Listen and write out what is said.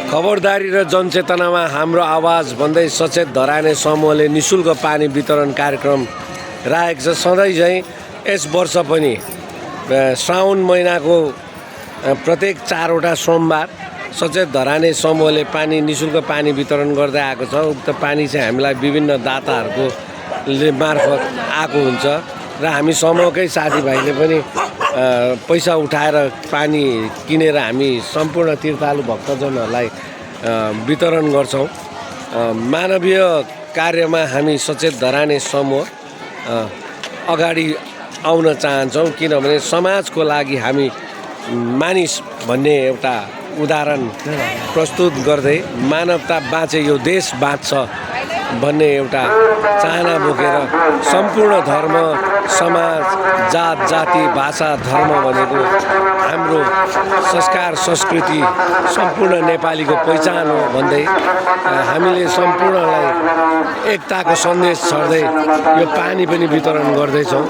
खबरदारी र जनचेतनामा हाम्रो आवाज भन्दै सचेत धराने समूहले निशुल्क पानी वितरण कार्यक्रम राखेको छ। सधैँ चाहिँ यस वर्ष पनि श्रावण महिनाको प्रत्येक 4वटा सोमबार सचेत धराने समूहले निशुल्क पानी वितरण गर्दै आएको छ। उक्त पानी चाहिँ हामीलाई विभिन्न दाताहरूको मार्फत आएको हुन्छ र हामी समूहकै साथीभाइले पनि पैसा उठाएर पानी किनेर हामी सम्पूर्ण तीर्थालु भक्तजनहरूलाई वितरण गर्छौँ। मानवीय कार्यमा हामी सचेत धराने समूह अगाडि आउन चाहन्छौँ, किनभने समाजको लागि हामी मानिस भन्ने एउटा उदाहरण प्रस्तुत गर्दै मानवता बाँचे यो देश बाँच्छ भन्ने एउटा चाहना बोकेर सम्पूर्ण धर्म, समाज, जात, जाति, भाषा, धर्म भनेको हाम्रो संस्कार, संस्कृति, सम्पूर्ण नेपालीको पहिचान हो भन्दै हामीले सम्पूर्णलाई एकताको सन्देश छर्दै यो पानी पनि वितरण गर्दैछौँ।